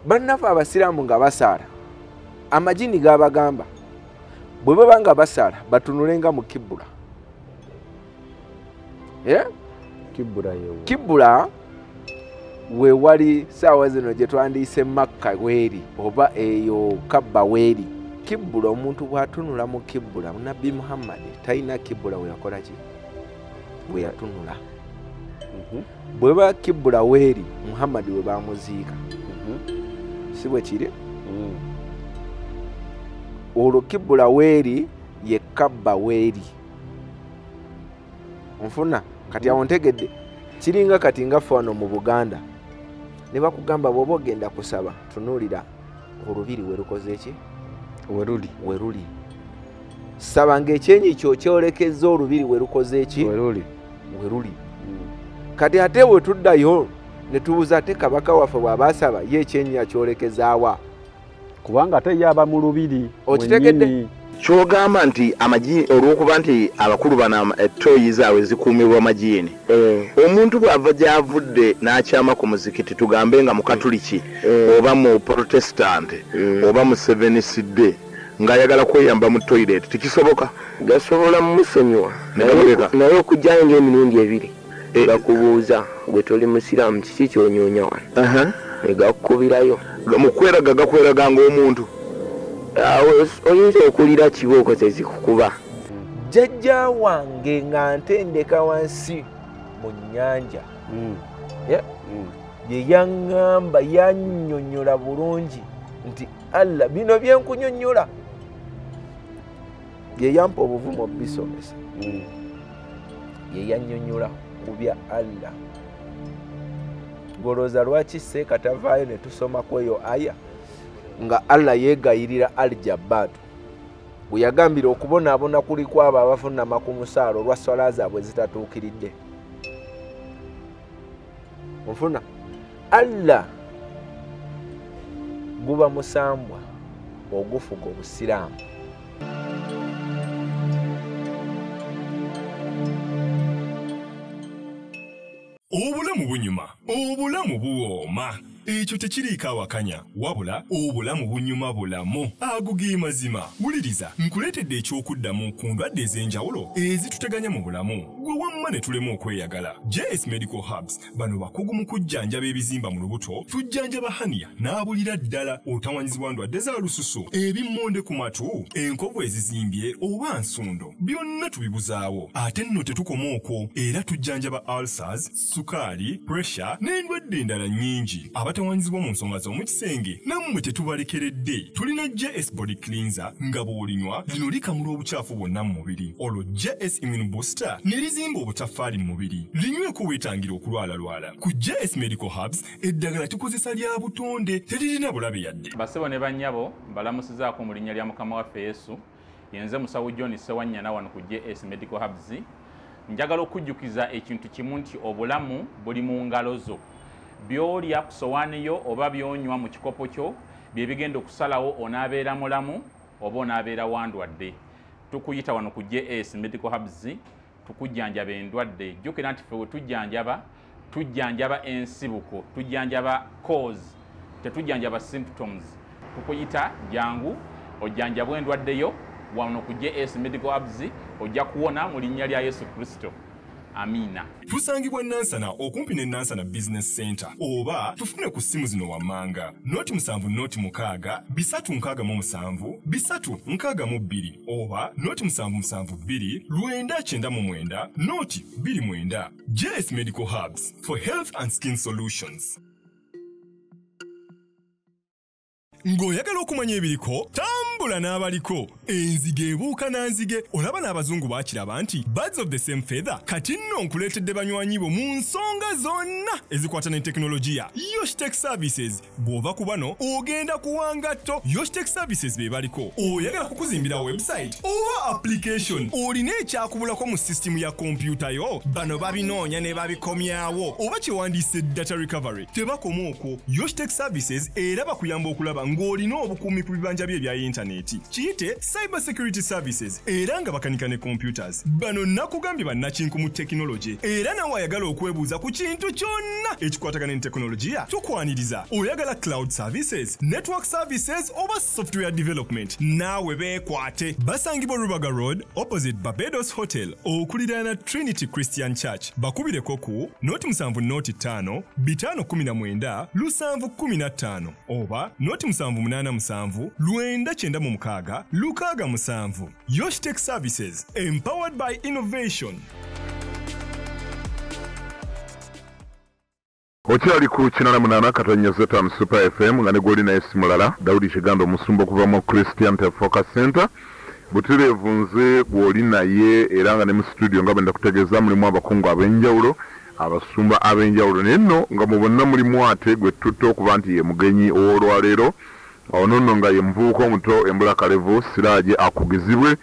Bannaffe abasiraamu nga basaala, amajini gabagamba bwe baba nga basaala batunulenga mu kibbula. Kibbula we wali saawa zino gye twandiise Makka weeri oba eyo Kabba weeri. Kibbula omuntu bw'atunula mu kibbula, Nabbi Muhammad talina kibbula we yakola ki? We yatunula. Bwe ba kibbula weeri Muhammad we bamuziika. Si bwe kiri? Olwo kibbula weeri ye Kabba weeri. Nfuna kati awo ntegedde kiringa kati nga ffe wano mu Buganda ne bakugamba bw'oba ogenda kusaba tunuulira olubiri we lukoze ki? Weruli. Weruli. Saba ng'ekyenyi kyo kyolekezza olubiri we lukoze ki? Weruli. Weruli. Kati ate bwe tuddayo ne tubuuza ate kabaka waffe bw'aba asaba ye ekyenyi akyolekezaawa? Kubanga ate ye aba mu lubiri. Okitegedde? Kyogamba nti amajini olw'okuba nti abakulu bano ettooyi zaabwe zikuumibwa majini. Omuntu bw'ava gy'avudde n'akyama ku muzikiti tugambe nga mu Katuliki oba mu Protestant oba mu Seventh Day ng'ayagala kweyamba mu toilet tekisoboka? Gasobola mumusonyiwa naye okujjayo ng'emirundi ebiri bakubuuza gwe toli musiraamu kiki ky'onyoonya wano ne gakukubirayo. Mu kweraga gakweraga ng'omuntu. Oyinza okulira kibooko tezikukuba. Jjajja wange nga ntendeka wansi mu nnyanja ye yaŋŋamba yannyonnyola bulungi nti Allah bino bye nkunyonnyola ye yampa obuvumu obisomesa. Ye yannyonnyola ku bya Allah. Golooza lwaki seeka tavaayo ne tusomako eyo aya nga Allah yeegayirira Al-Jabbaatu bwe yagambira okubonaabona kuli kwabo abavunnama ku musaala olwa swala zaabwe zitatuukiridde. Onfuna Allah guba musambwa ogufuga obusiraamu. Obulamu bunyuma, obulamu buwooma. Ekyo tekiriiko awakanya, wabula obulamu bunyuma bulamu. Ago ge mazima. Wuliriza, nkuleetedde ekyokuddamu ku ndwadde ez'enjawulo ezituteganya mu bulamu. Gwe wamma ne tulema okweyagala. JS Medical Hubs bano bakugu mu kujjanjaba ebizimba mu lubuto, tujjanjaba hania n'abulira ddala otawanyizibwa ndwadde za lususu, ebimmonde ku matu, enkovu ezizimbye oba nsundo. Byonna tubibuzaawo. Ate nno tetukoma okwo, era tujjanjaba ulcers, sukaali, pressure n'endwadde endala nnyingi. Abatawanyizibwa mu nsonga z'omu kisenge nammwe tetubalekeredde. Tulina JS Body Cleanser nga bw'olinywa lino likamula obukyafu bwonna mu mubiri. Olwo JS Immune Booster ne lizimba obutaffaali mu mubiri. Linyweko weetangira okulwalalwala. Ku JS Medical Hubs eddagala tukozesa lya butonde teririna bulabe yadde. Basebo ne bannyabo mbalamusizaako mu linnya lya Mukama waffe Yesu. Yenze Musawo John Ssewanyana wano ku JS Medical Hubs. Njagala okujjukiza ekintu kimu nti obulamu buli mu ngalo zo. By'olya ku sowaani yo oba by'onywa mu kikopo kyo bye bigenda okusalawo onaabeera mulamu oba onaabeera wandwadde. Tukuyita wano ku JS Medical Hubs tukujjanjaba endwadde. Jjukira nti ffe we tujjanjaba, tujjanjaba ensibuko, tujjanjaba cause, tetujjanjaba symptoms. Tukuyita jangu ojjanjabwe endwadde yo wano ku JS Medical Hubs ojja kuwona mu linnya lya Yesu Kristo. Amina. Tusangibwa Nansana okumpi ne Nansana Business Center oba tufune ku ssimu zino wammanga 07 06 367 362 oba 0772 999 029. JS Medical Hubs for health and skin solutions. Ng'oyagala okumanya ebiriko, tambula n'abaliko. Enzige ebuuka na nzige, olaba n'abazungu baakiraba nti birds of the same feather. Kati nno nkuleetedde banywanyi bo mu nsonga zonna ezikwata ne tekinologiya. Yoshtech Services, bw'ova ku bano ogenda kuwangatto. Yoshtech Services be baliko. Oyagala kukuzimbira website oba application, olina ekyakubulako mu sisitimu ya kompyuta yo, bano babinoonya ne babikomyawo, oba kyewandiise data recovery. Tebakoma okwo. Yoshtech Services era bakuyamba okulaba ng'olina obukuumi ku bibanja bye ebya yintaneti. yintaneti, kiyite cyber security services, era nga bakanika ne computers. Bano nakugambye bannakinku mu tekinologi, era nawe ayagala okwebuuza ku kintu kyonna ekikwatagana ne tekinologiya, tukwaniriza. Oyagala cloud services, network services oba software development, naawe beekwate. Basangibwa Rubaga Road opposite Barbados Hotel, okuliraana Trinity Christian Church. Bakubireko ku 070 5 519 715 oba 0787 996 67. Yoshtech Services, empowered by innovation. Okyali ku 88.5 Super FM nga ne gwoli naye si mulala Daudi Kiganda omusumba okuva mu Christian Focus Center. Butereevu nze gwoli naye era nga ne mu studio nga benda kutegeeza mulimu abakungu ab'enjawulo, abasumba ab'enjawulo, naye nno nga mu bonna mulimu ate gwe tutte okuba nti ye mugenyi ow'olwaleero. Ono nno nga ye muvubuka omuto embulakalevu Siraje akugizibwe.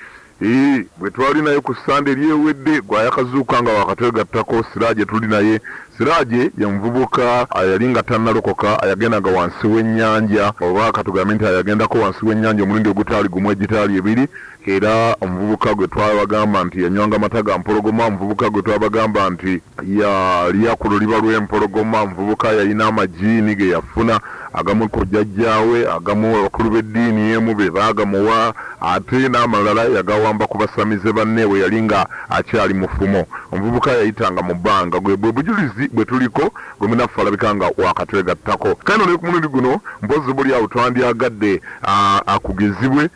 Bwe twali naye ku Sande eryewedde gwayakazuuka nga wakatwegattako. Siraje tuli naye. Siraje ye muvubuka ayali nga tannalokoka, ayagendanga wansi w'ennyanja, oba katugambe nti ayagendako wansi w'ennyanja omulundi ogutaali gumu egitaali ebiri. Era omuvubuka gwe twabagamba nti yanywanga amata ga mpologoma, omuvubuka gwe twabagamba nti yalya ku luliba lw'empologoma, omuvubuka yalina amajiini ge yafuna agamu ku jjajjaawe, agamu abakulu b'eddiini emu be baagamuwa, ate n'amalala yagawamba ku basamize banne bwe yali nga akyali mufumo. Omuvubuka yayitanga mu bbanga. Gwe bwe bujulizi bwe tuliko gwe munaffe alabika nga wakatwegattako. Kale no ku mulundi guno mpozi buli awo twandyagadde akugezibwe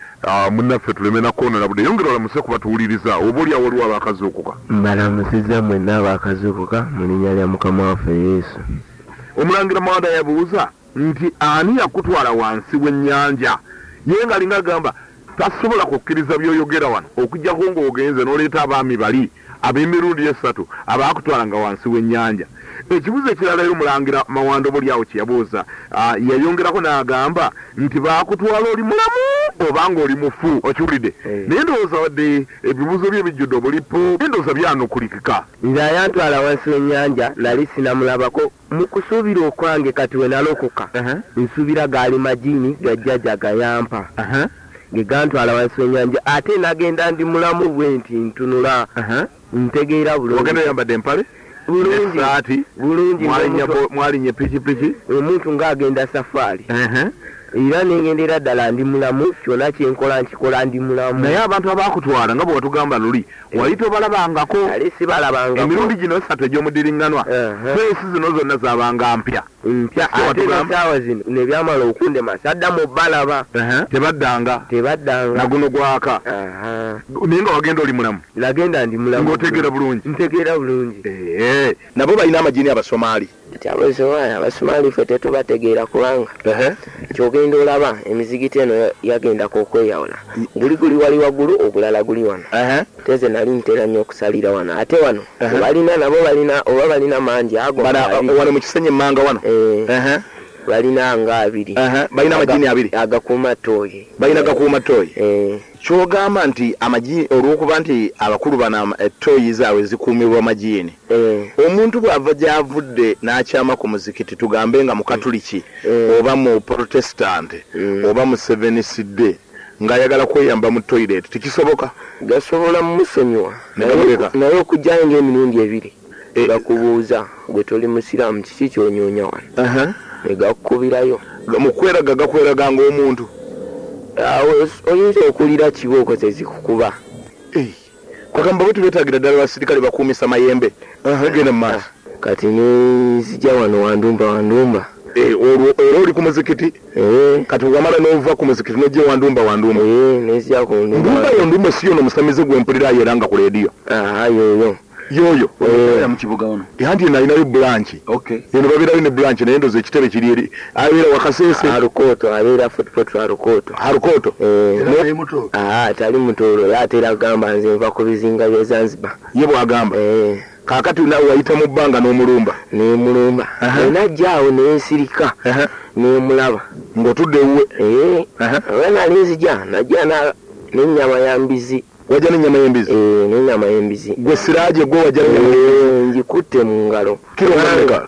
munnaffe tuleme nakwonona budde. Yongera olamuse kuba tuwuliriza oba oli awo waliwo abakazuukuka. Mbalamusizza mwenna abakazuukuka mu linnya lya Mukama waffe Yesu. Omulangira Mawanda yabuuza nti ani yakutwala wansi w'ennyanja? Ye nga alinga agamba tasobola kukkiriza by'oyogera wano okuggyako ng'ogenze n'oleeta abaami bali ab'emirundi esatu abaakutwalanga wansi w'ennyanja. Ekibuuzo ekirala era omulangira Mawanda obuli awo kye yabuuza, yayongerako n'agamba nti baakutwala oli mulamu oba ng'oli mufu. Okiwulidde? Naye ndowooza wadde ebibuuzo bye bijjudde obulipo, ndowooza byanukulikika. Nze ayantwala wansi w'ennyanja nali sinamulabako. Mu kusuubira okwange kati we nalokoka, nsuubira gaali majiini gajjajja gayampa ge gantwala wansi w'ennyanja, ate nagenda ndi mulamu bwe nti ntunula ntegeera bulungi. Wagenda oyambadde empale bulungi bulungi, mwalinye pikipiki, omuntu ng'agenda safaari. Era nengendera ddala ndi mulamu, kyonna kyenkola nkikola ndi mulamu. Naye abantu abaakutwala nga bwe watugamba luli wali tobalabangako? Nali sibalabangako. Emirundi gino esatu egy'omudiriŋŋanwa feesi zino zonna zaabanga mpya mpya, ate n'essaawa zino ne byamala okundema saddamu balaba. Tebaddanga? Tebaddanga. Naguno gwaka. Naye nga wagenda oli mulamu? Nagenda ndi mulamu. Ng'otegeera bulungi? Ntegeera bulungi. Nabo balina amajini Abasomaali. Abasomaali ffe tetubategeera kubanga kyogenda olaba emizigiti eno yagendako okweyawula, guli guli wali waggulu ogulala guli wano. Teze nali ntera nnyo okusalira wano, ate wano balina nabo balina oba balina mangi ago wano mu Kisenyi emmanga wano balina nga abiri. Balina amajini abiri agakuuma ttooyi. Balina gakuuma ttooyi. Kyogamba nti amajini olw'okuba nti abakulu bano ettooyi zaabwe zikuumibwa majiini, omuntu bw'ava gy'avudde n'akyama ku muzikiti, tugambe nga mukatuliki oba mu protestant oba mu Seventh Day, ng'ayagala kweyamba mu toilet, tekisoboka? Gasobola mumusonyiwa, naye okujjayo ng'emirundi ebiri bakubuuza gwe toli musiraamu kiki ky'onyoonya wano, ne gakukubirayo. Mu kweraga gakweraga ng'omuntu. Oyinza okulira kibooko tezikukuba. Kwagamba bwe tubeetaagira ddala basirikale bakuumisa mayembe. Genda mu maaso. Kati nzija wano wandumba wandumba. Olwo era oli ku muzikiti? Kati wamala n'ova ku muzikiti n'ojja wandumba wandumba. Nzija ku ndumba. Ndumba yo ndumba si yono omusamize gwe mpulirayo era nga ku leediyo. Yoyo. Yoyo. Mu kibuga wano. Anti eno alinayo branch. Eno babeerayo ne branch naye ndowooza ekitebe kiri eri. Abeera Wakasese. Arukoto, abeera Fort Arukoto. Arukoto. Tali Mutooro, ye atera agamba nze nva ku bizinga by'e Zanzibar. Ye bw'agamba. Kaakati naawe wayita mu bbanga n'omulumba. N'emulumba. Najja awo ne nsirika. N'emulaba. Ng'otudde ewuwe. Oba nali nzija, najja n'ennyama ya mbizi. Wajja n'ennyama y'embizi? N'ennyama y'embizi. Gwe Siraje gwe wajja n'ennyama y'embizi? Ngikutte mu ngalo.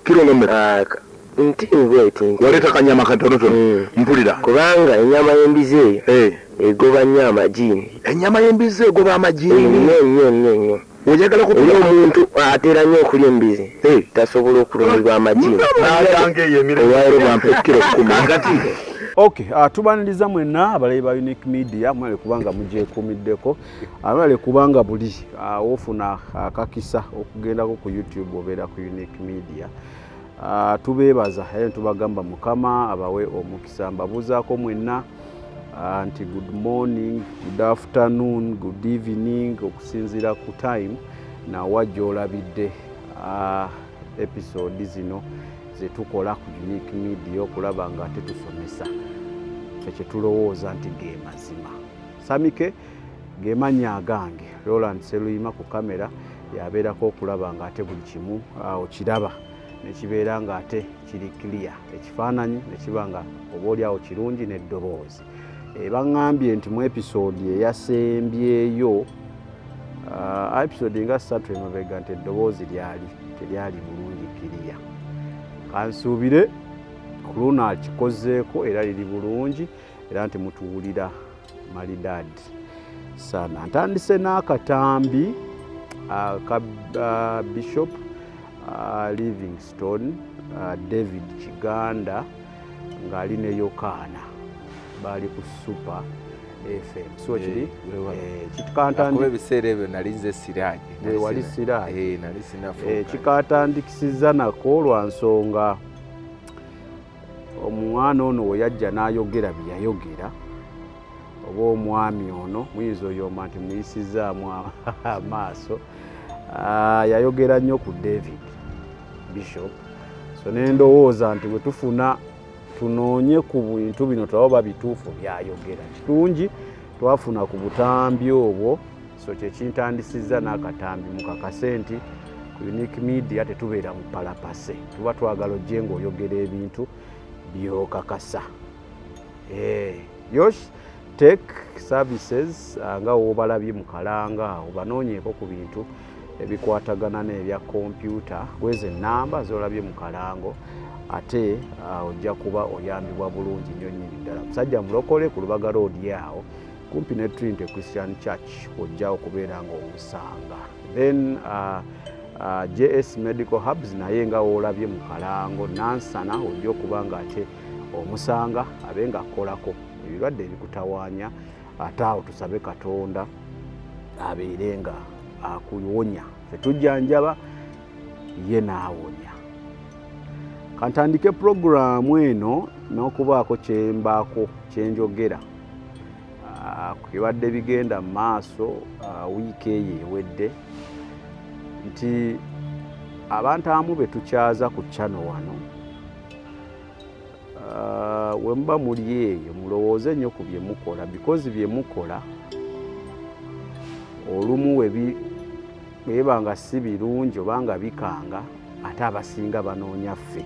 Kiro nga mmeka? Ntini bweti. Waleeta kanyama katonotono? Mpulira. Kubanga ennyama y'embizi eyo Egoba nnyo amajiini. Ennyama y'embizzi egoba amajiini? Nnyo nnyo nnyo nnyo. Oyagala Era omuntu atera nnyo okulya embizzi tasobola okulumibwa amajiini. Olwaleero bampa ekkiro 10. Okay, tubaniriza mwenna abalabi ba Unique Media, mwebale kubanga mugyekuumiddeko, mwebale kubanga buli ofuna akakisa okugendako ku YouTube obeera ku Unique Media. Tubeebaza era tubagamba Mukama abawe omukisa. Mbabuuzaako mwenna nti good morning, good afternoon, good evening, okusinziira ku time nawa gy'olabidde episode zino zetukola ku Unique Media okulaba nga tetusomesa ffe kye tulowooza nti ge mazima. Samike ge mannya agange, Roland Seluyima ku kamera yabeerako okulaba nga ate buli kimu okiraba nekibeera nga ate kiri clear, ekifaananyi nekiba nga oba oliawo kirungi n'eddoboozi. Baŋŋambye nti mu episode eyasembyeyo, episode nga 3 emabega, nti eddoboozi lyali teryali bulungi clear. Kansuubire ku luno akikozeeko era liri bulungi era nti mutuwulira malidaadi sana. Ntandise n'akatambi ka Bishop Livingstone David Kiganda ng'ali ne Yokaana, baali ku Super FM. So kiri Kuba ebiseera ebyo nali nze Siraje. Wali Siraje. Nali sinafuuka. Kikatandikisiza nako lwa nsonga omwana ono we yajja n'ayogera bye yayogera, oba omwami ono muyinza oyomba nti muyisizaamu amaaso. Yayogera nnyo ku David Bishop, so ne ndowooza nti bwe tufuna tunoonye ku bintu bino tulaba bituufu byayogera. Kirungi twafuna ku butambi obwo, so kye kintandisizza n'akatambi. Mukakase nti ku Unique Media tetubeera mu palapase, tuba twagala ojje ng'oyogera ebintu by'okakasa. Yosh Tech Services nga w'obalabye mu kalanga awo, banoonyeeko ku bintu ebikwatagana n'ebya kompyuta, kweza ennamba z'olabye mu kalango, ate ojja kuba oyambibwa bulungi nnyo nnyini ddala. Musajja mulokole ku Lubaga Road awo kumpi ne Trinity Christian Church, ojja okubeera ng'omusanga. Then JS Medical Hubs naye nga w'olabye mu kalango Nansana, ojja okuba nga ate omusanga abe nga akolako ebirwadde ebikutawaanya, ate awo tusabe Katonda abeere nga akuwonya. Ffe tujjanjaba, ye n'awonya. Kantandike puroguraamu eno n'okubaako kyembaako kyenjogera ku bibadde bigenda mu maaso wiiki eyo ewedde, nti abantu abamu be tukyaza ku channel wano, we muba muli eyo mulowooze nnyo ku bye mukola, because bye mukola olumu weba nga si birungi oba nga bikanga, ate abasinga banoonya ffe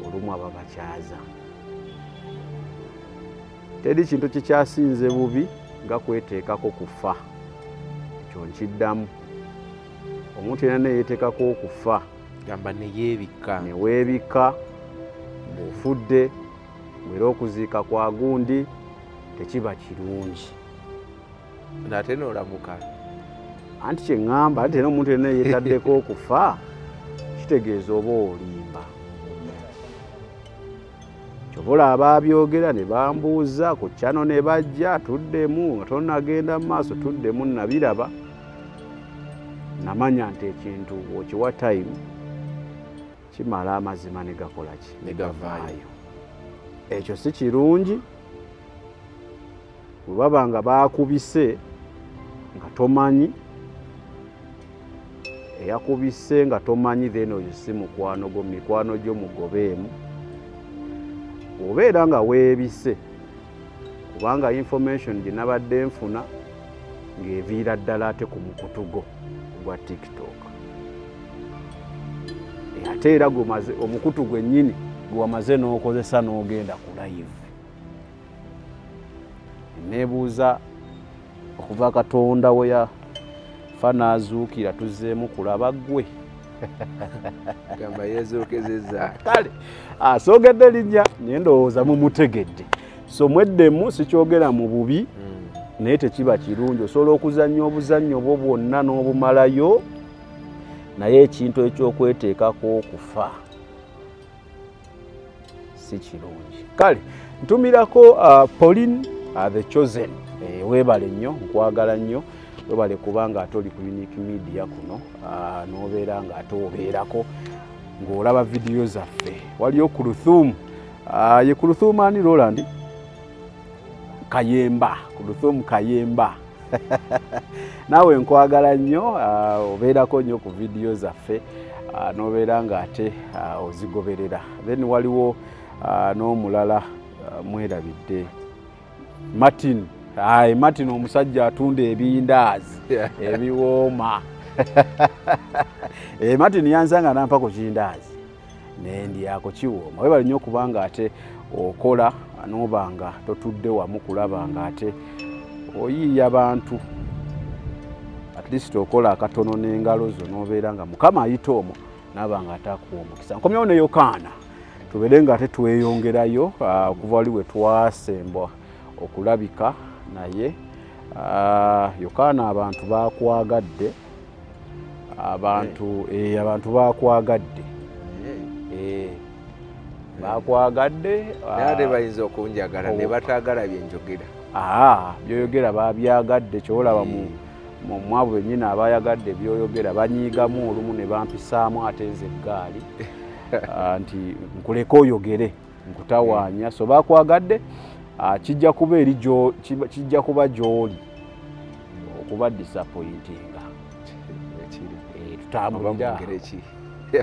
olumu ababakyaza. Teri kintu kikyasinze bubi nga kweteekako kufa. Ekyo nkiddamu, omuntu yenna neyeteekako okufa, gamba neyeebikka, neweebikka ng'ofudde, era okuziika kwa gundi tekiba kirungi. Nate n'olamuka. Anti kye ŋŋamba nti era omuntu yenna yeetaddeko okufa kitegeeza oba olimba. Kyova olaba abyogera ne bambuuza ku channel ne bajja tuddemu, nga tonnagenda mu maaso tuddemu, nabiraba namanya nti ekintu bw'okiwa time kimala amazima ne gakola ki? Ne gavaayo. Ekyo si kirungi. Bwe baba nga baakubise nga tomanyi, eyakubise nga tomanyi, then oyo si mukwano gwo, mikwano gyo mugobeemu. Obeera nga weebise, kubanga information gye nabadde nfuna ng'eviira ddala ate ku mukutu gwo ogwa TikTok. Ate era omukutu gwennyini gwe wamaze n'okozesa n'ogenda ku live. Neebuuza okuva Katonda we yafa n'azuukira tuzzeemu kulaba ggwe. Gamba yeezuukizizza. Kale asoogedde linnya naye ndowooza mumutegedde. So mweddemu, sikyogera mu bubi. Naye tekiba kirungi, osobola okuzannya obuzannyo bwo bwonna n'obumalayo, naye ekintu ekyokweteekako okufa si kirungi. Kale ntumirako Pauline the Chosen, weebale nnyo, nkwagala nnyo, webale kubanga ate oli ku Unique Media kuno, n'obeera nga ate obeerako ng'olaba vidiyo zaffe. Waliyo Kuluthum, ye Kuluthum ani Roland? Kayemba, Kuluthum Kayemba. Naawe nkwagala nnyo, obeerako nnyo ku vidiyo zaffe, n'obeera nga ate ozigoberera. Then waliwo n'omulala mwerabidde, Martin. Aye, Martin omusajja atunda ebindaazi ebiwooma. Martin yansanga nampa ku kindaazi nendyako, kiwooma. Webale nnyo kubanga ate okola n'obanga totudde wamu kulaba nga ate oyiiya bantu, at least okola akatono n'engalo zo n'obeera nga Mukama ayita omwo n'aba nga ate akuwa omukisa. Nkomyewo ne Yokaana tubeere nga ate tweyongerayo okuva wali we twasembwa okulabika naye. Yokaana abantu bakwagadde, abantu abantu bakwagadde, bakwagadde, naye bayinza okunjagala ne bataagala bye njogera. Byoyogera babyagadde, kyolaba mu mwabo bennyini abayagadde byoyogera banyiigamu olumu ne bampisaamu ate nze eggaali nti nkuleke oyogere nkutawaanya. So bakwagadde, kijja kuba eri kijja kuba gy'oli okuba disappointinga. Tutambulira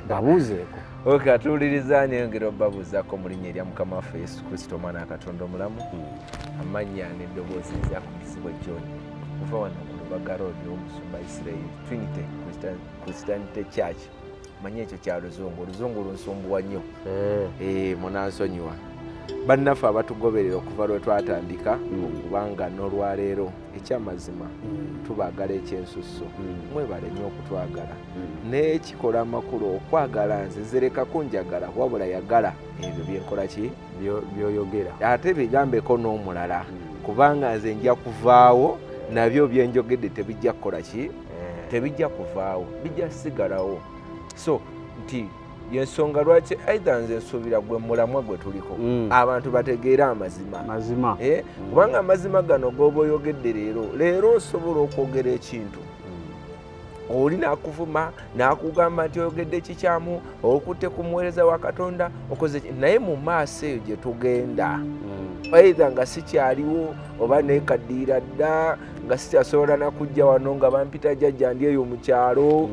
babuuzeeko. Okay, tuwuliriza neyongera obabuuzaako mu linnya erya Mukama waffe Yesu Kristo omwana wa Katonda omulamu. Amannya n'eddoboozi nzakukisibwa John kuva wano ku Lubaga Road omusumba Israel Trinity Christianity Church. Manyi ekyo kya Luzungu, Oluzungu lunsumbuwa nnyo, munansonyiwa. Bannaffe abatugoberera okuva lwe twatandika okubanga n'olwaleero, ekyamazima tubaagala ekyensusso, mwebale nnyo okutwagala. Naye kikola amakulu okwagala nze zereka kunjagala, wabula yagala ebyo byenkola ki byoyogera, ate bigambeko n'omulala, kubanga nze nja kuvaawo nabyo byenjogedde tebijja kukola ki, tebijja kuvaawo, bijja sigalawo. So nti yensonga lwaki either nze nsuubira gwe mulamwa gwe tuliko, abantu bategeere amazima. Kubanga amazima gano g'oba oyogedde leero, leero osobola okwogera ekintu oli n'akuvuma n'akugamba nti oyogedde kikyamu, okutte ku muweereza wa Katonda okoze, naye mu maaso eyo gye tugenda either nga sikyaliwo oba neekaddiira dda nga sikyasobola nakujja wano nga bampita jjajja ndi eyo mu kyalo,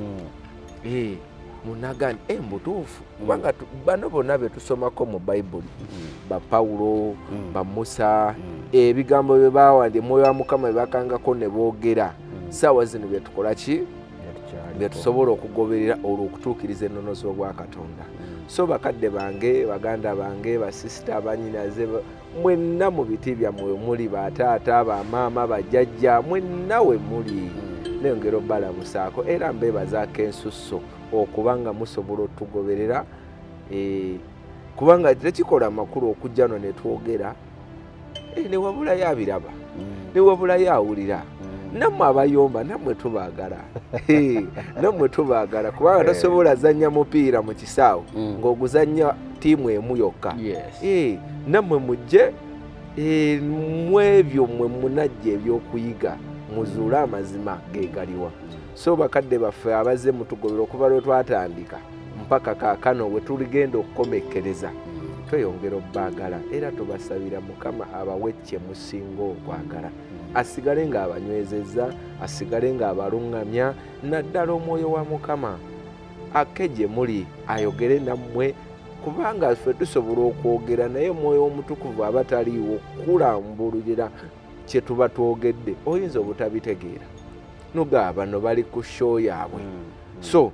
munaga nti mbutuufu, kubanga bano bonna be tusomako mu Bayibuli, ba Pawulo, ba Musa, ebigambo bye baawandye Mwoyo wa Mukama bye bakangako ne boogera, ssaawa zino bye tukola ki, bye tusobola okugoberera olwo okutuukiriza ennono z'obwa Katonda. So bakadde bange, baganda bange, basisita, bannyinaze, mwenna mu biti byammwe muli, bataata, bamaama, bajjajja, mwenna we muli, neyongera obbalamusaako era mbeebazaako ensusso okubanga musobola otugoberera, kubanga tekikola amakulu okujja no ne twogera, ne wabulayo abiraba, ne wabulayo awulira. Nammwe abayomba nammwe tubaagala, nammwe tubaagala, kubanga tosobola zannya mupiira mu kisaawe ng'oguzannya ttiimu emu yokka. Nammwe mujje mwebyo mmwe munajja ebyokuyiga, muzuule amazima ge galiwa. So bakadde baffe abazze mutugobera okuva lwe twatandika mpaka kaakano we tuligenda okukomekkereza, tweyongera obbaagala era tubasabira Mukama abawe kye musinga okwagala, asigale ng'abanywezezza, asigale ng'abaluŋŋamya, naddala omwoyo wa Mukama ake gye muli ayogere nammwe, kubanga ffe tusobola okwogera naye omwoyo omutukuvu aba taliiwo kulambululira kye tuba twogedde, oyinza obutabitegeera noga bano bali ku show yaabwe. So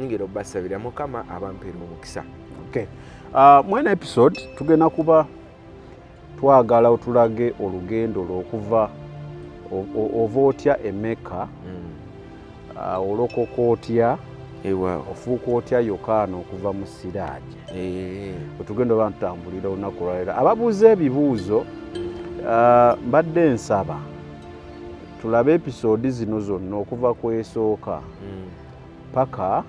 ngero obasabira Mukama abampeera omukisa. Okay. Mwene episode tugenda kuba twagala otulage olugendo lw'okuva ova otya e Mecca, olokoka otya, ofuuka otya Yokaana okuva mu Siraaje. Otugenda oba ntutambulira olunaku lwaleero. Ababuuza ebibuuzo, mbadde nsaba Tulabe episode zino zonna okuva ku esooka paka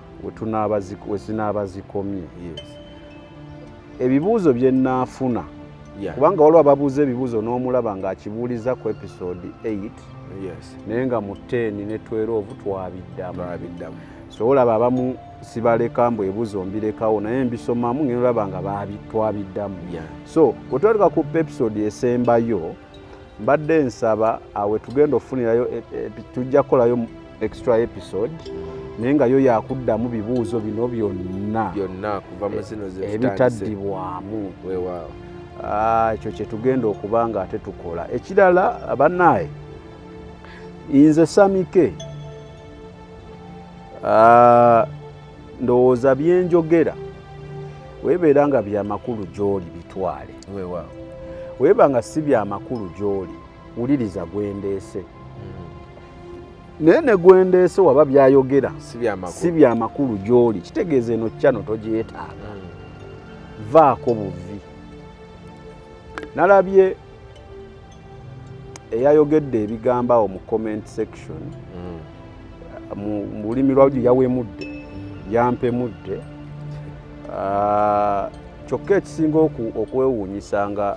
we zinaaba zikomye. Ebibuuzo bye nnaafuna, kubanga waliwo ababuuza ebibuuzo n'omulaba ng'akibuuliza ku episode 8, naye nga mu 10 ne 12 twabiddamu. So olaba abamu sibaleka mbu ebibuuzo mbirekawo, naye mbisomamu ngenda olaba nga twabiddamu. So bwe twatuuka ku episode esembayo, mbadde nsaba awe tugenda okufunirayo, tujja kukolayo extra episode, naye nga yo yakuddamu bibuuzo bino byonna byonna kuva mu zino ze ebitaddibwamu. Weewaawo. Ekyo kye tugenda okuba nga ate tukola. Ekirala bannaaye, nze Samike ndowooza byenjogera weebeera nga byamakulu gy'oli bitwale. Weewaawo. Weeba nga si byamakulu gy'oli, wuliriza gwendeese. Naye ne gwendeese waba byayogera si byamakulu gy'oli, kitegeeza eno channel togyetaaga. Vaako buvi. Nalabye eyayogedde ebigambo awo mu comment section, mu lulimi lwabyo yawemudde, yampemudde. Kyokka ekisinga okwewuunyisa nga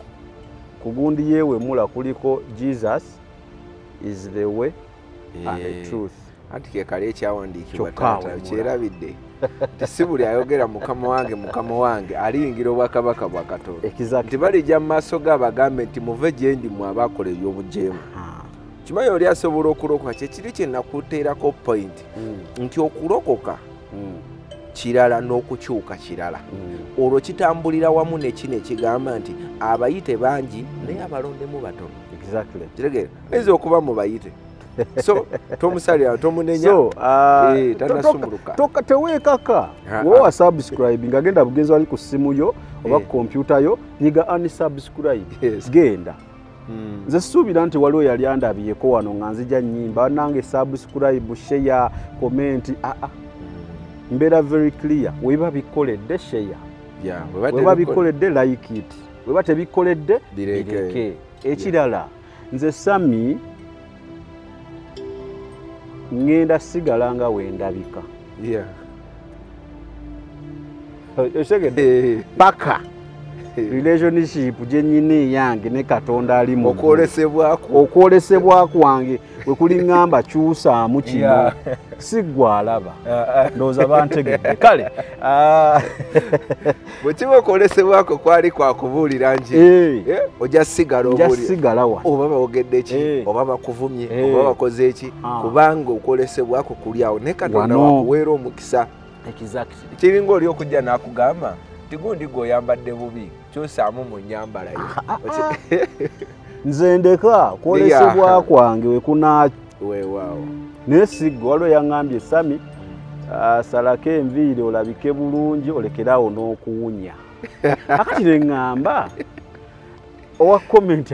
ku gundi yeewemula kuliko Jesus is the way and the truth. Anti ke kali ekyawandiikibwa taata kyerabidde nti si buli ayogera mukama wange mukama wange aliyingira obwakabaka bwa Katonda. Nti balijja mu maaso ge abagambe nti muve gye ndi mmwe abakola eby'obujeemu. Kimanyi oli asobola okulokoka, kye kiri kye nakuteerako point nti okulokoka kirala n'okukyuka kirala. Olwo kitambulira wamu ne kino ekigamba nti abayite bangi naye abalondemu batono. Kiregeera ayinza okuba mu bayite. So tomusalira tomunenya. So tanasumuluka. Teweekaka. Wowa subscribe nga genda bugenzi wali ku ssimu yo oba ku kompyuta yo, nyiga unsubscribe. Genda. Nze sisuubira nti waliwo yali andabyeko wano nga nzija nnyimba nange subscribe, share, comment. Mbeera very clear. Weba bikoledde share. Weba bikoledde like it. Weba tebikoledde bireke. Ekirala nze Sami ngenda sigala nga wendabika. Paka relationship gye nnyina eyange ne Katonda ali mu okwolesebwa kwange we kuliŋŋamba kyusaamu kino, si ggwe alaba. Ndowooza bantegedde. Kale bwe kiba okwolesebwako kwali kwakubuulira nti ojja sigala obuulira oba bawogedde ki oba bakuvumye oba bakoze ki, kubanga okwolesebwako kuli awo naye Katonda wakuweera omukisa. Kiringa oli okujja n'akugamba nti gundi gw'oyambadde bubi, kyusaamu mu nnyambala yo. Nze ndeka kwolesebwa kwange we kuna. Weewaawo. Naye sigwe waliwo yaŋŋambye Sami, salako enviiri olabike bulungi olekerawo n'okuwunya. Akati ne ŋŋamba owa comment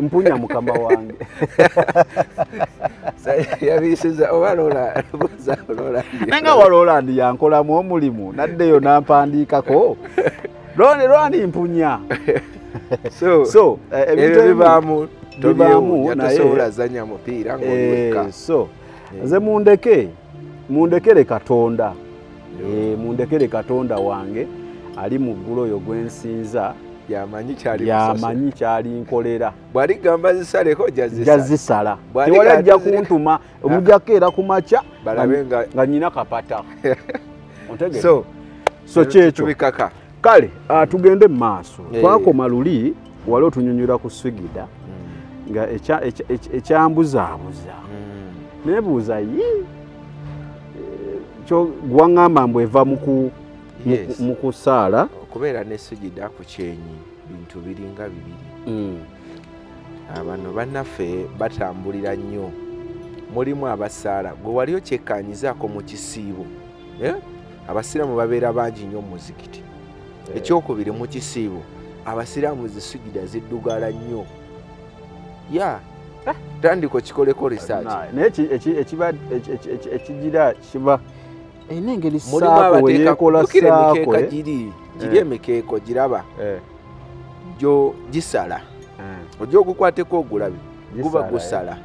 mpunya mukama wange. Yabisiza oba Roland. Nenga wa Roland yankolamu omulimu naddeyo n'ampandiikako. Roland mpunya. So ebintu bibaamu tosobola zanya mupiira ng'oli wekka. So nze mundekere Katonda. Mundekere Katonda wange ali mu ggulu oyo gwe nsinza. Yamanyi kyali nkolera. Bw'aligamba zisaleko ojja zisala. Tewali ajja kuntuma, omujjako era ku makya nga nnyina kapata. So kyekyo. Kale tugende mu maaso. Twakoma luli wali otunyonyola ku Swigida nga ekyambuzaabuza. Neebuuza ye gwaŋŋamba mbu eva mu kusaala. Okubeera ne sujida ku kyenyi bintu biringa bibiri. Abano bannaffe batambulira nnyo, mulimu abasaala gwe wali okyekkaanyizaako mu kisiibo. Abasiraamu babeera bangi nnyo mu muzikiti. Ekyokubiri mu kisiibo abasiraamu zisujida ziddugala nnyo. Tandika okikoleko research. Naye ekigira kiba enengeri saako yeekola saako giri emikeeko giraba gyo gisala, ojja ogukwateko ogulabe guba gusala.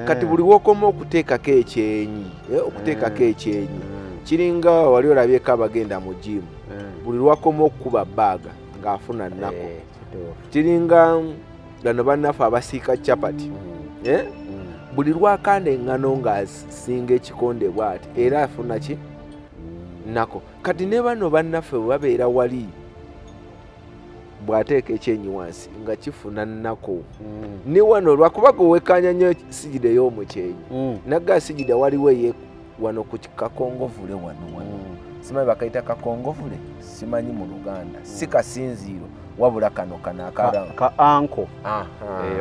Kati buli wokoma okuteekako ekyenyi, okuteekako ekyenyi kiringa wali olabyeko abagenda mu gym, buli lwakoma okukuba baaga ng'afuna nnako. Kiringa gano bannaffe abasiika chapati, buli lwakanda eŋŋano ng'asinga ekikonde bw'ati era afuna ki nako. Kati ne bano bannaffe bwe babeera wali bw'ateeka ekyenyi wansi nga kifuna nnako. Ne wano lwakuba gwe wekkaanya nnyo sigida ey'omukyenyi, nagga sigida waliwo eye wano ku kakongovule wano wano, simanyi bakayita kakongovule, simanyi mu Luganda, si kasinziiro wabula kano kano akara ka anko,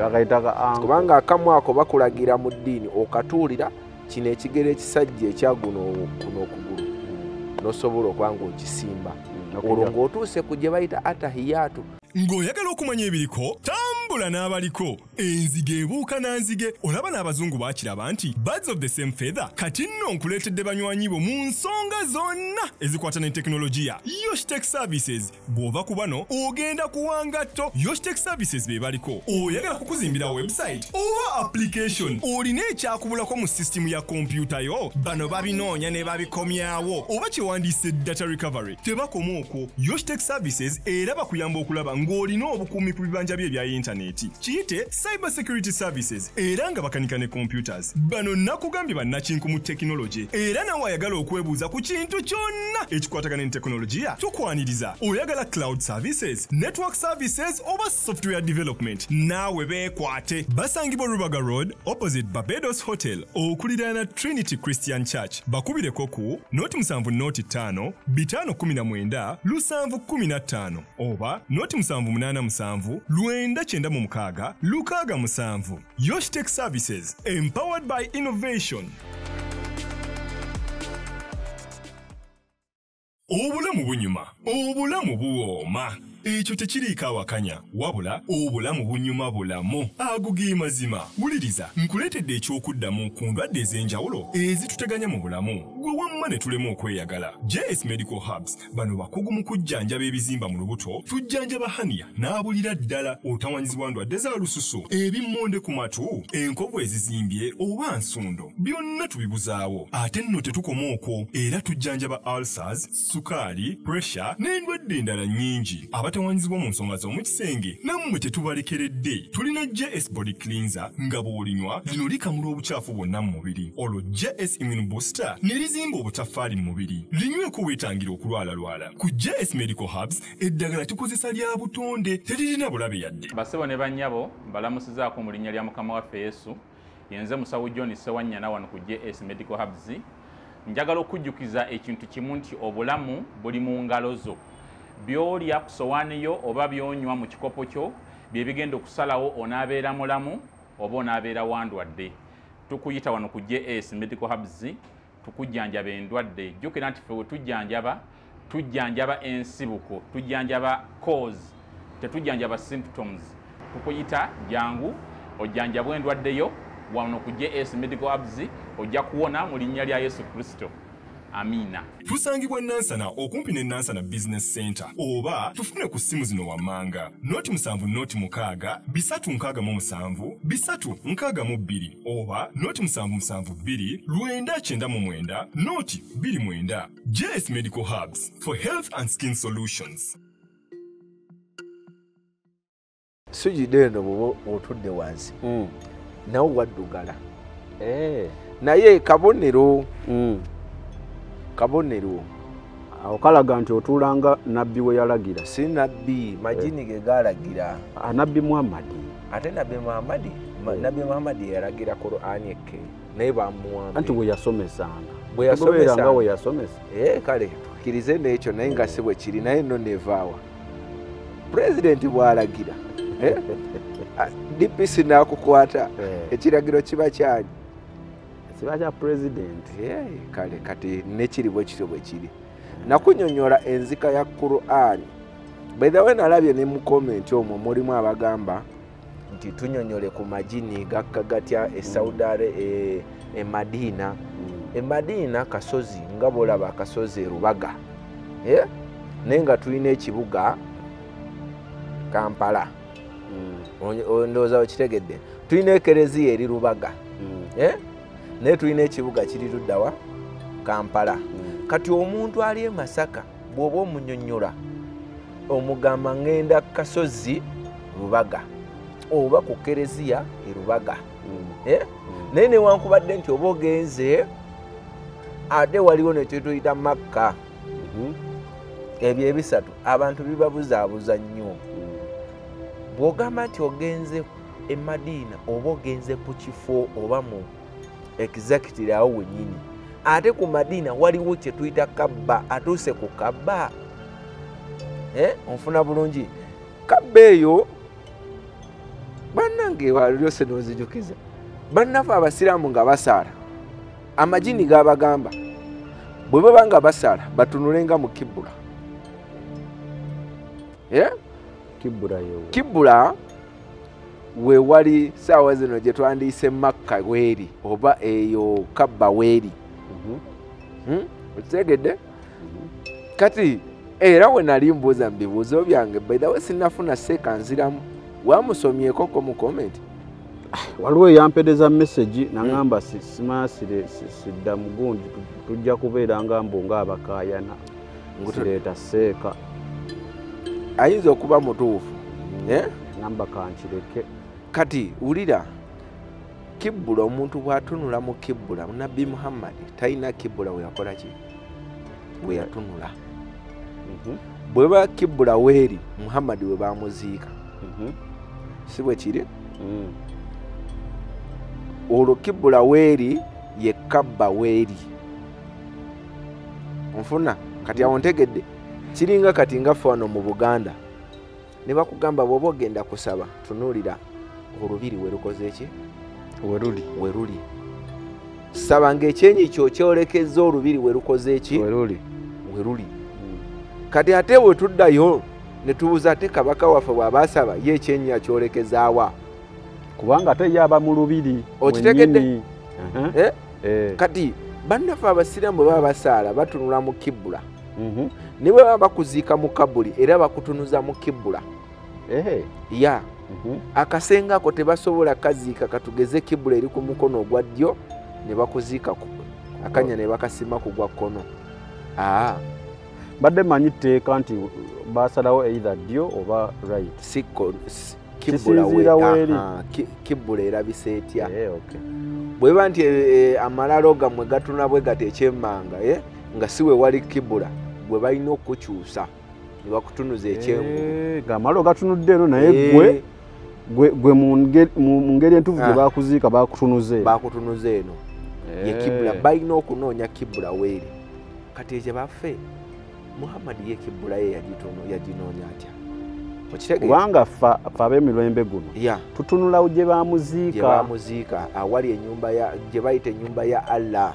bakayita ka anko, kubanga akamu ako bakulagira mu ddiini okatuulira kino ekigere ekisajja ekyaguno kuno okugulu n'osobola okuba ng'okisimba, olwo ng'otuuse ku gye bayita atahiyatu. Ng'oyagala okumanya ebiriko, tambula n'abaliko. Enzige ebuuka na nzige. Olaba n'abazungu baakiraba nti birds of the same feather. Kati nno nkuleetedde banywanyi bo mu nsonga zonna ezikwata ne tekinologiya. Yoshtech Services, bw'ova ku bano ogenda kuwa ngatto. Yoshtech Services be baliko. Oyagala kukuzimbira website oba application, olina ekyakubulako mu sisitimu ya kompyuta yo, bano babinoonya ne babikomyawo, oba kyewandiise data recovery. Tebakoma okwo. Yoshtech Services era bakuyamba okulaba ng'olina obukuumi ku bibanja bye ebya yintaneti, kiyite cyber security services, era nga bakanika ne computers. Bano nakugambye bannakinku mu tekinologi, era nawe ayagala okwebuuza ku kintu kyonna ekikwatagana ne tekinologiya tukwaniriza. Oyagala cloud services, network services oba software development, naawe beekwate. Basangibwa Rubaga Road opposite Barbados Hotel okuliraana Trinity Christian Church. Bakubireko ku 075 519 715 oba 077 996 67. Yoshtech Services, empowered by innovation. Obulamu bunyuma, obulamu buwooma. Ekyo tekiriiko awakanya, wabula obulamu bunyuma bulamu. Ago ge mazima. Wuliriza, nkuleetedde ekyokuddamu ku ndwadde ez'enjawulo ezituteganya mu bulamu. Gwe wamma ne tulema okweyagala. JS Medical Hubs, bano bakugu mu kujjanjaba ebizimba mu lubuto, tujjanjaba hania n'abulira ddala otawanyizibwa ndwadde za lususu, ebimmonde ku matu, enkovu ezizimbye oba nsundo, byonna tubibuzaawo. Ate nno tetukoma okwo, era tujjanjaba ulcers, sukaali, pressure n'endwadde endala nnyingi. Abatawanyizibwa mu nsonga z'omu kisenge nammwe tetubalekeredde. Tulina JS Body Cleanser nga bw'olinywa lino likamula obukyafu bwonna mu mubiri, olwo JS Immune Booster ne lizimba obutaffaali mu mubiri. Linyweko weetangira okulwalalwala. Ku JS Medical Hubs eddagala tukozesa lya butonde, teririna bulabe yadde. Basebo ne bannyabo, mbalamusizaako mu linnya lya Mukama waffe Yesu. Yenze Musawo John Ssewanyana wano ku JS Medical Hubs. Njagala okujjukiza ekintu kimu nti obulamu buli mu ngalo zo. By'olya ku sowaani yo oba by'onywa mu kikopo kyo bye bigenda okusalawo onaabeera mulamu oba onaabeera wandwadde. Tukuyita wano ku JS Medical Hubs tukujjanjaba endwadde. Jjukira nti ffe we tujjanjaba, tujjanjaba ensibuko, tujjanjaba cause, tetujjanjaba symptoms. Tukuyita jangu ojjanjabwe endwadde yo wano ku JS Medical Hubs, ojja kuwona mu linnya lya Yesu Kristo. Amina. Tusangibwa Nansana okumpi ne Nansana Business Center, oba tufune ku ssimu zino wammanga 07 06 367 362 oba 0772 999 029. JS Medical Hubs for health and skin solutions. Sujide eno bw'oba otudde wansi nawe waddugala, naye kabonero kabonero awo kalaga nti otuulanga nabbi we yalagira. Si nabbi, majini ge galagira. Nabbi Muhammadi. Ate nabbi Muhammadi, nabbi Muhammadi yalagira Qur'ani eke naye bamuwambe. Anti bwe yasomesanga. Bwe yasomesanga. Bwe yasomesa. Kale tukkirize n'ekyo naye nga si bwe kiri, naye nno nevaawa. Pulezidenti bw'alagira DPC n'akukwata, ekiragiro kiba kyali kiba kya pulezidenti. Kale kati nekiri bwe kityo bwe kiri. Nakunyonyola enzika ya Qur'ani. By the way, nalabye ne mu comment omwo mulimu abagamba nti tunyonyole ku majini gakka gatya e Saudi e Madina. E Madina kasozi nga bw'olaba akasozi e Rubaga, naye nga tulina ekibuga Kampala. Ndowooza okitegedde. Tulina ekereziya eri Rubaga. Naye tulina ekibuga kiri luddawa? Kampala. Kati omuntu ali e Masaka bw'oba omunyonnyola omugamba ngenda Kasozi Rubaga oba ku Kereziya e Rubaga. Naye newankubadde nti oba ogenze ate waliwo nekyetuyita Makka. Ebyo ebisatu abantu bibabuzaabuza nnyo. Bw'ogamba nti ogenze e Madina oba ogenze ku kifo oba mu exactly awo wennyini, ate ku Madina waliwo kye tuyita Kabba, atuuse ku Kabba. Onfuna bulungi? Kabba eyo bannange walyose n'ozijukiza bannaffe abasiraamu nga basaala, amajini gabagamba bwe baba nga basaala batunulenga mu kibbula. Kibbula we wali saawa zino gye twandiise Makka weeri oba eyo Kabba weeri. Okitegedde? Kati era we nali mbuuza mu bibuuzo byange, by the way sinnafuna seeka nziramu, wamusomyekoko mu comment? Waliwo eyampeereza message nangamba simaasire sidda mugundi tujja kubeera nga mbu ng'abakaayana sireeta seeka. Ayinza okuba mutuufu. Namba kankireke. Kati wulira, kibbula omuntu bw'atunula mu kibbula, Nabbi Muhammad talina kibbula we yakola ki? We yatunula. Bweba kibbula weeri Muhammad we bamuziika. Si bwe kiri? Olwo kibbula weeri ye Kabba weeri. Onfuna? Kati awo ntegedde. Kiringa kati nga ffe wano mu Buganda ne bakugamba bw'oba ogenda kusaba tunuulira olubiri we lukoze ki? Weruli. Weruli. Saba ng'ekyenyi kyo kyolekezza olubiri we lukoze ki? Weruli. Weruli. Kati ate bwe tuddayo ne tubuuza ate kabaka waffe bw'aba asaba ye ekyenyi akyolekezaawa? Kubanga ate ye aba mu lubiri. Okitegedde? Kati bannaffe abasiraamu bwe baba basaala batunula mu kibbula. Ne bwe baba bakuziika mu kabuli era bakutunuza mu kibbula. Ya. Akasenge ako tebasobola kaziika, katugeze kibbula eri ku mukono ogwa ddyo ne bakuziika akanya ne bakasima ku gwa kkono. Mbadde mmanyi tteeka nti basalawo either ddyo oba right. Sikko kibbula erabise etya? Bweba nti amalalo gammwe gatuna bwe gati ekyemmanga nga si we wali kibbula gwe balina okukyusa ne bakutunuza ekyengulu. Ng'amalalo gatunudde eno naye gwe mu ngeri entuufu gye bakuziika bakutunuza eno. Bakutunuza eno. Ye kibbula balina okunoonya kibbula weeri. Kati ekyo baffe Muhammad ye kibbula ye yaginoonya atya? Kubanga ffe ab'emirembe guno tutunula gye bamuziika. Gye bamuziika awali ennyumba ya gye bayita ennyumba ya Allah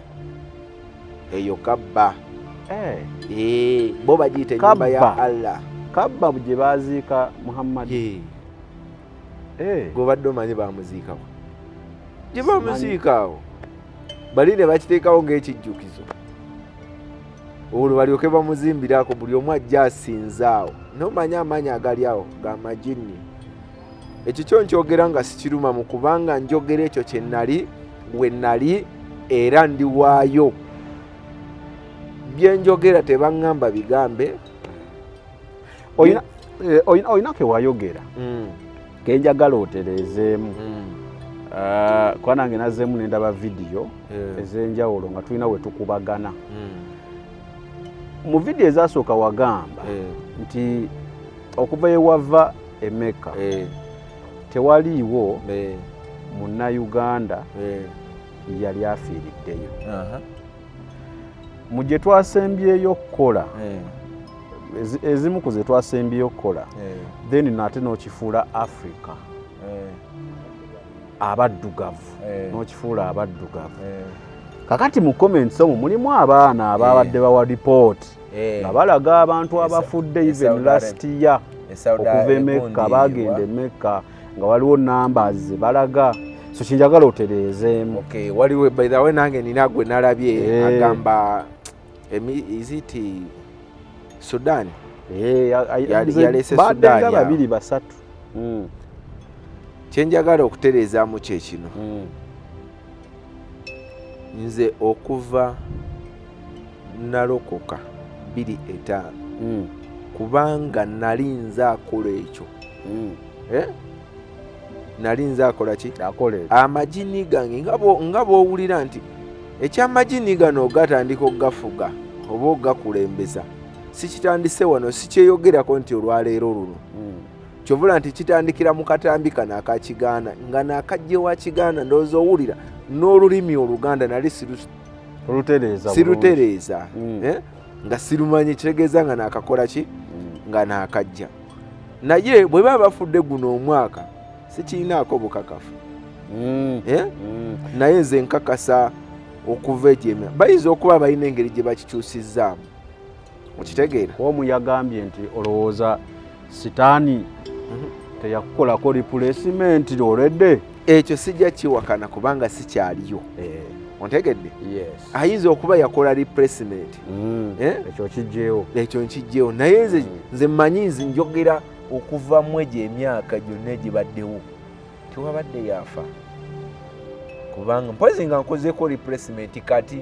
eyo Kabba. Bo bagiyita ennyumba ya Allah. Kabba gye baziika Muhammad. Gw'obadde omanyi bamuziikawo? Gye bamuziika awo bali ne bakiteekawo ng'ekijjukizo. Olwo balyoke bamuzimbirako buli omu ajja asinzaawo. N'omanya amaanyi agali awo ga majinni. Ekyo kyo nkyogera nga sikirumamu kubanga njogera ekyo kye nali we nali era ndi waayo. Bye njogera tebaŋŋamba bigambe. Oyina ke wayogera ke njagala otereezeemu. Kuba nange nazzeemu ne ndaba vidiyo ez'enjawulo nga tulina we tukubagana. Mu vidiyo ezasooka wagamba nti okuva ewava e Mecca tewaliiwo munnayuganda yali afiiriddeyo. Mu gye twasembyeyo okukola ezimu ku ze twasembyeyo okukola then nate n'okifuula Africa abaddugavu, n'okifuula abaddugavu. Kakati mu comments omwo mulimu abaana ababadde bawa report nga balaga abantu abafudde even last year okuva e Mecca, bagenda e Mecca nga waliwo numbers ze balaga. So kinjagala otereezeemu. Okay, waliwo by the way nange nina gwe nalabye agamba is it Sudan? Yalese Sudan babiri basatu. Kyenjagala okutereezaamu kye kino. Nze okuva nalokoka 2005 kubanga nali nze akola ekyo. Nali nze akola ki? Amajini gange nga bw'owulira nti ekyamajini gano gatandika okugafuga oba ogakulembeza, sikitandise wano, sikyeyogerako nti olwaleero luno. Kyovula nti kitandikira mu katambi kano akakigaana, nga naakajje wa Kigaana, ndowooza owulira n'olulimi Oluganda nali sirutereeza, nga sirumanyi, kitegeeza nga naakakola ki? Nga naakajja. Naye bwe baba bafudde guno omwaka sikiinaako bukakafu. Naye nze nkakasa okuva egyemya bayinza okuba balina engeri gye bakikyusizzaamu, okitegeera. Omu yagambye nti olowooza sitaani teyakukolako replacement olwedde. Ekyo sijja kiwakana kubanga sikyaliyo. Ontegedde? Ayinza okuba yakola replacement. Ekyo kijjeewo. Ekyo nkijjeewo. Naye nze mmanyi, nze njogera okuva mu egyo emyaka gyonna egibaddewo tewabadde yafa, kubanga mpozi nga nkozeeko replacement kati.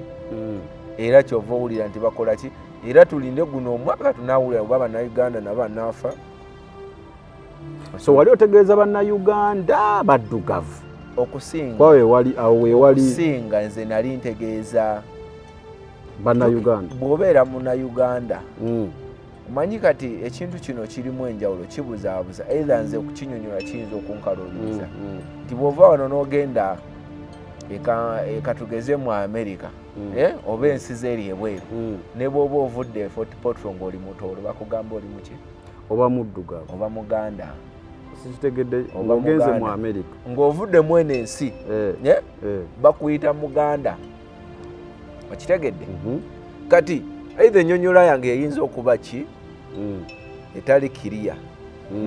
Era kyova owulira nti bakola ki, era tulinde guno omwaka tunaawulira oba Bannayuganda nabo banaafa. So wali otegeeza Bannayuganda baddugavu okusinga? Okusinga nze nali ntegeeza Bannayuganda. Bw'obeera Munnayuganda, omanyi kati ekintu kino kirimu enjawulo, kibuzaabuza. Either nze okukinyonyola kiyinza okunkaluubiriza nti bw'ova wano n'ogenda ekatugeze mu Amerika oba ensi z'eri ebweru, ne bw'oba ovudde Fort Portal ng'oli Mutooro, bakugamba oli muki? Oba muddugavu oba Muganda. Sikitegedde. Ogenze mu Amerika ng'ovudde mu eno ensi bakuyita Muganda, okitegedde? Kati either ennyonnyola yange eyinza okuba ki etali kiriya,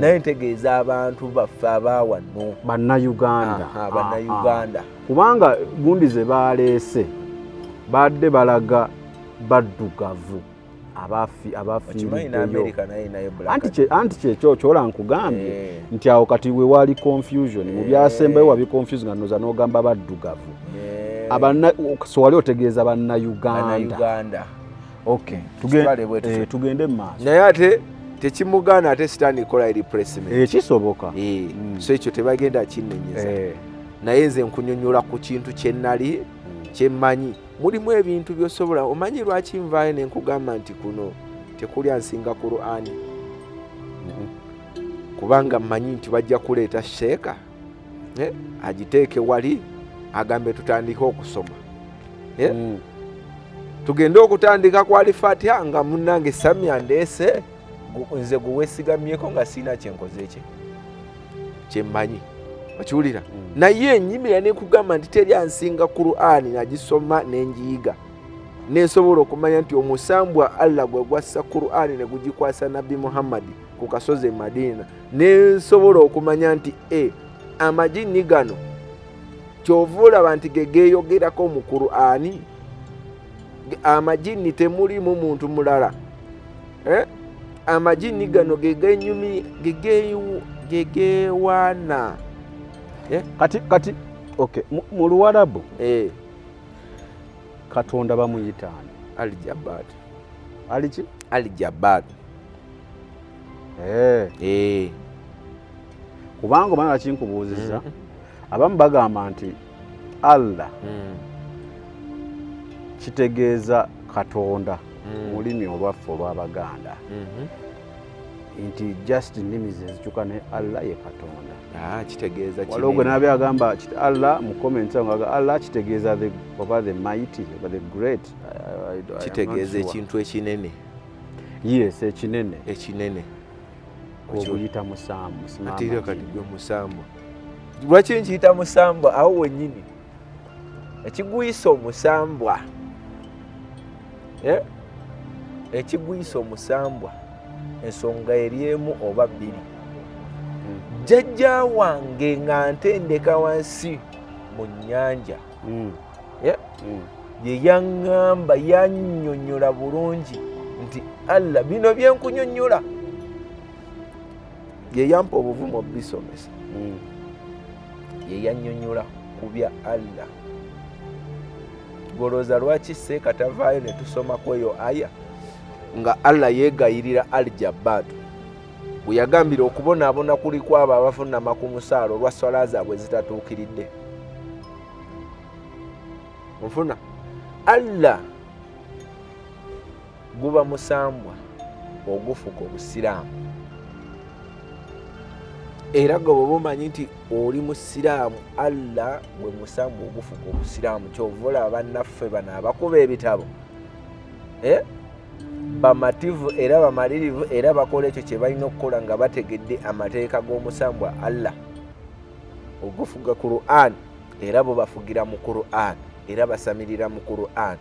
naye ntegeeza abantu baffe abaawano Bannayuganda. Bannayuganda, kubanga gundi ze baleese badde balaga baddugavu abafiiriddeyo. Anti kyekyo kyola nkugambye nti awo kati we wali confusion mu byasembayo, wabi confuse nga noza n'ogamba baddugavu. So wali otegeeza Bannayuganda. Okay, tugende mu maaso. Naye ate tekimugaana ate sitaani kola replacement. Kisoboka. So ekyo tebagenda kinnenyeza. Naye nze nkunyonnyola ku kintu kye nali kyemmanyi. Mulimu ebintu by'osobola. Omanyi lwaki nvaayo ne nkugamba nti kuno tekulya nsinga Qur'ani? Kubanga mmanyi nti bajja kuleeta sheeka agiteeke wali agambe tutandike okusoma. Tugende okutandika kwa Al-Fatiha nga munnange Sami andeese, nze guweesigamyeko nga sirina kyenkoze kye kyemmanyi, okiwulira? Naye ennyimira ne nkugamba nti teri ansinga Qur'ani, nagisoma ne ngiyiga, nensobola okumanya nti omusambwa Allah gwe gwassa Qur'ani ne gugikwasa Nabbi Muhammad ku kasozi e Madina, nensobola okumanya nti amajini gano kyova olaba nti ge geeyogerako mu Qur'ani, amajini temulimu muntu mulala. Amajini gano gegewaana. Kati okay, mu Luwarabu Katonda bamuyita ani? Al-Jabbar. Aliki? Al-Jabbar. Kubanga omwana kinkubuuzizza, abamu bagamba nti Allah kitegeeza Katonda mu lulimi olwaffe olw'Abaganda, nti just nnimi zezikyuka ne Allah ye Katonda. Kitegeeza kinene. Waliwo gwe nabye agamba Allah mu comments nga Allah kitegeeza the oba the mighty oba the great. Kitegeeza ekintu ekinene. Yes, ekinene. Ekinene. Oguyita musambwa. Ate era kati gwe musambwa. Lwaki nkiyita musambwa awo wennyini? Ekiguyisa omusambwa. Ekiguyisa omusambwa ensonga eri emu oba bbiri. Jjajja wange nga ntendeka wansi mu nnyanja, ye yaŋŋamba, yannyonnyola bulungi nti Allah bino bye nkunyonnyola, ye yampa obuvumu obisomesa, ye yannyonnyola ku bya Allah. Golooza lwaki seeka tavaayo ne tusomako eyo aya nga Allah yeegayirira Al-Jabbaatu bwe yagambira okubonaabona kuli kwabo abavunnama ku musaala olwa swala zaabwe zitatuukiridde. Nfuna Allah guba musambwa ogufuga obusiraamu, era gwe bw'oba omanyi nti oli musiraamu, Allah gwe musambwa ogufuga obusiraamu. Kyova olaba bannaffe bano abakuba ebitabo bamativu era bamalirivu era bakola ekyo kye balina okukola nga bategedde amateeka g'omusambwa Allah ogufuga Qur'an, era bo bafugira mu Qur'an era basamirira mu Qur'an.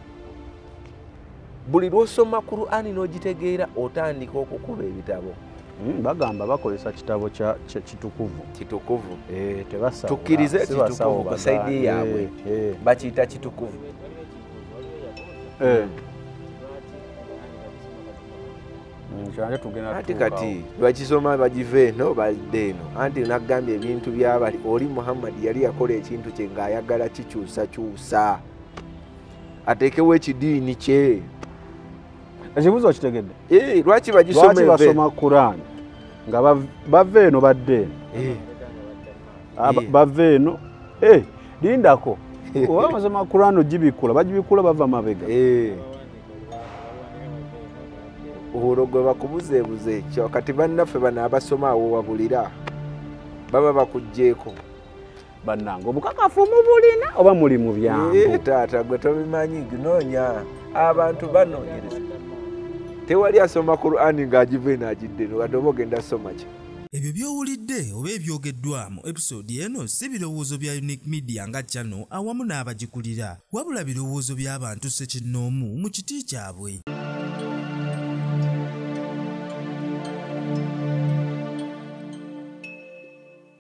Buli lw'osoma Qur'an n'ogitegeera otandika okukuba ebitabo. Bagamba bakozesa kitabo kya kitukuvu. Kitukuvu. Tebasawula. Tukkirize kitukuvu ku saidi yaabwe. Bakiyita kitukuvu. Anti kati bakisoma bagiva eno badde eno. Anti nagambye ebintu byabali oli Muhammad yali yakola ekintu kye ng'ayagala kikyusakyusa ateekewo ekidiini kye. Ekibuuzo okitegedde? Lwaki bagisoma Lwaki basoma Quran nga bava eno badde eno? Bava eno lindako oba basoma Quran ogibikula bagibikula bava mabega. Olwo gwe bakubuzeebuze ekyo. Kati bannaffe bano abasoma awo wabulira baba bakuggyeeko. Bannange obukakafu mubulina oba muli mu byangu? Taata gwe tobimanyi, noonya abantu banoonyereza. Tewali asoma Qur'ani ng'agiva eno agidde eno, wadde oba ogenda soma ki? Ebyo by'owulidde oba ebyogeddwa mu episode eno si birowoozo bya Unique Media nga channel awamu n'abagikulira, wabula birowoozo by'abantu ssekinnoomu mu kiti kyabwe.